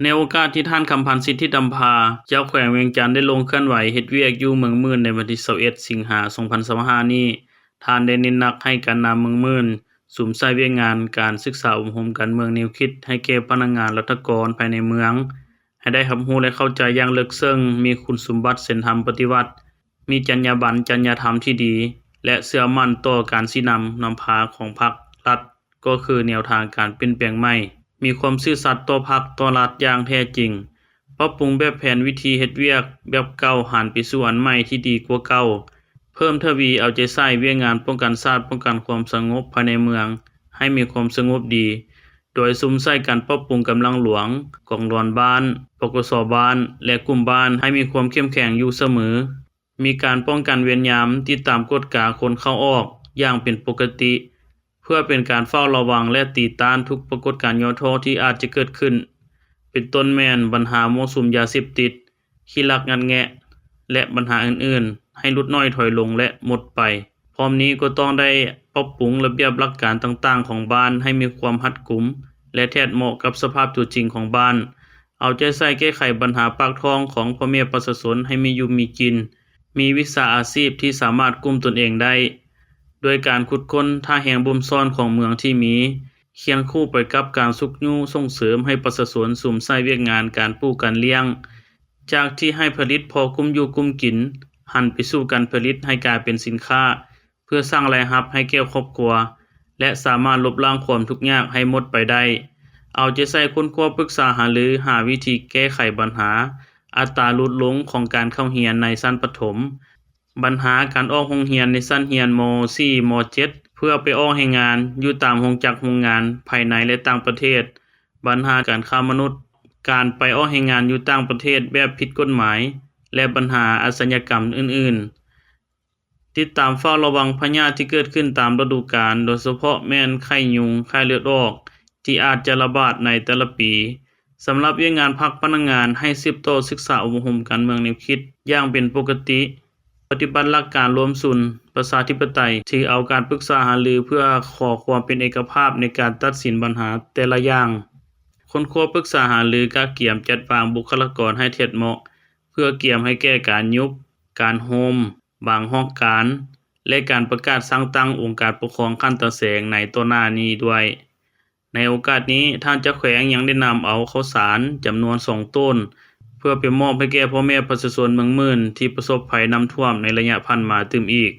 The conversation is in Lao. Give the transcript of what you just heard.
ໃນໂອກາດທີ່ທ່ານ ຄຳພັນ ສິດທິດຳພາ ເຈົ້າແຂວງວຽງຈັນ ໄດ້ລົງເຄື່ອນໄຫວເຮັດວຽກຢູ່ເມືອງໝື່ນໃນວັນທີຊາວເອັດ ສິງຫາ ສອງພັນຊາວຫ້ານີ້, ທ່ານໄດ້ເນັ້ນໜັກໃຫ້ການນຳເມືອງໝື່ນ ສຸມໃສ່ວຽກງານການສຶກສາອົບຮົມການເມືອງແນວຄິດໃຫ້ແກ່ພະນັກງານລັດຖະກອນພາຍໃນເມືອງ ໃຫ້ໄດ້ຮັບຮູ້ ແລະ ເຂົ້າໃຈຢ່າງເລິກເຊິ່ງ, ມີຄຸນສົມບັດເຊັ່ນທຳປະຕິວັດ, ມີຈັນຍາບັນ, ຈັນຍາທຳທີ່ດີ ແລະ ເຊື່ອໝັ້ນຕໍ່ການຊີ້ນຳນຳພາຂອງພັກລັດ ກໍຄືແນວທາງການປ່ຽນແປງໃໝ່, ມີຄວາມຊື່ສັດຕໍ່ພັກຕໍ່ລັດຢ່າງແທ້ຈິງ, ປັບປຸງແບບແຜນວິທີເຮັດວຽກແບບເກົ່າຫັນໄປສູ່ອັນໃໝ່ທີ່ດີກວ່າເກົ່າ, ເພີ່ມທະວີເອົາໃຈໃສ່ວຽກງານປ້ອງກັນຊາດ, ປ້ອງກັນຄວາມສະຫງົບພາຍໃນເມືອງໃຫ້ມີຄວາມສະຫງົບດີ, ໂດຍສຸມໃສ່ການປັບປຸງກຳລັງຫຼວງ, ກອງຫຼອນບ້ານ, ປກສ ບ້ານ ແລະ ກຸ່ມບ້ານໃຫ້ມີຄວາມເຂັ້ມແຂງຢູ່ສະເໝີ. ມີການປ້ອງກັນເວນຍາມ, ຕິດຕາມກວດກາຄົນເຂົ້າອອກຢ່າງເປັນປົກກະຕິ ເພື່ອເປັນການເຝົ້າລະວັງ ແລະ ຕີຕ້ານທຸກປາກົດການຫຍໍ້ທໍ້ທີ່ອາດຈະເກີດຂຶ້ນ, ເປັນຕົ້ນແມ່ນບັນຫາມົ້ວສຸມຢາເສບຕິດ, ຂີ້ລັກງັດແງະ ແລະ ບັນຫາອື່ນໆ ໃຫ້ຫຼຸດໜ້ອຍຖອຍລົງ ແລະ ໝົດໄປ. ພ້ອມນີ້ກໍຕ້ອງໄດ້ປັບປຸງລະບຽບຫຼັກການຕ່າງໆຂອງບ້ານໃຫ້ມີຄວາມຮັດກຸມ ແລະ ແທດເໝາະກັບສະພາບຕົວຈິງຂອງບ້ານ, ເອົາໃຈໃສ່ແກ້ໄຂບັນຫາປາກທ້ອງຂອງພໍ່ແມ່ປະຊາຊົນໃຫ້ມີຢູ່ມີກິນ, ມີວິຊາອາຊີບທີ່ສາມາດກຸ້ມຕົນເອງໄດ້ ດ້ວຍການຂຸດຄົ້ນທ່າແຮງບົ່ມຊ້ອນຂອງເມືອງທີ່ມີ, ຄຽງຄູ່ໄປກັບການຊຸກຍູ້ສົ່ງເສີມໃຫ້ປະຊາຊົນສຸມໃສ່ວຽກງານການປູກການລ້ຽງ, ຈາກທີ່ໃຫ້ຜະລິດພໍກຸ້ມຢູ່ກຸ້ມກິນ, ຫັນໄປສູ່ການຜະລິດໃຫ້ກາຍເປັນສິນຄ້າ ເພື່ອສ້າງລາຍຮັບໃຫ້ແກ່ຄອບຄົວ ແລະ ສາມາດລົບລ້າງຄວາມທຸກຍາກໃຫ້ໝົດໄປໄດ້. ເອົາໃຈໃສ່ຄົ້ນຄວ້າປຶກສາຫາລືຫາວິທີແກ້ໄຂບັນຫາອັດຕາຫຼຸດລົງຂອງການເຂົ້າຮຽນໃນຊັ້ນປະຖົມ, ບັນຫາການອອກໂຮງຮຽນໃນຊັ້ນຮຽນ ມ.ສີ່ ມ.ເຈັດ ເພື່ອໄປອອກແຮງງານຢູ່ຕາມໂຮງຈັກໂຮງງານພາຍໃນ ແລະ ຕ່າງປະເທດ, ບັນຫາການຄ້າມະນຸດ, ການໄປອອກແຮງງານຢູ່ຕ່າງປະເທດແບບຜິດກົດໝາຍ ແລະ ບັນຫາອາຊະຍາກຳອື່ນໆ. ຕິດຕາມເຝົ້າລະວັງພະຍາດທີ່ເກີດຂຶ້ນຕາມລະດູການ, ໂດຍສະເພາະແມ່ນໄຂ້ຍຸງ, ໄຂ້ເລືອດອອກ ທີ່ອາດຈະລະບາດໃນແຕ່ລະປີ. ສຳລັບວຽກງານພັກພະນັກງານໃຫ້ສືບຕໍ່ສຶກສາອົບຮົມການເມືອງແນວຄິດຢ່າງເປັນປົກກະຕິ, ປະຕິບັດຫຼັກການລວມສູນປະຊາທິປະໄຕ, ຖືເອົາການປຶກສາຫາລືເພື່ອຂໍຄວາມເປັນເອກະພາບໃນການຕັດສິນບັນຫາແຕ່ລະຢ່າງ, ຄົ້ນຄວ້າປຶກສາຫາລືກະກຽມຈັດວາງບຸກຄະລາກອນໃຫ້ແທດເໝາະ ເພື່ອກຽມໃຫ້ແກ່ການຍຸບ, ການໂຮມ, ບາງຫ້ອງການ ແລະ ການປະກາດສ້າງຕັ້ງອົງການປົກຄອງຂັ້ນຕາແສງໃນຕໍ່ໜ້ານີ້ດ້ວຍ. ໃນໂອກາດນີ້, ທ່ານເຈົ້າແຂວງຍັງໄດ້ນຳເອົາເຂົ້າສານຈຳນວນສອງໂຕນ ເພື່ອໄປມອບໃຫ້ແກ່ພໍ່ແມ່ປະຊາຊົນເມືອງໝື່ນທີ່ປະສົບໄພນ້ຳຖ້ວມໃນໄລຍະຜ່ານມາຕື່ມອີກ.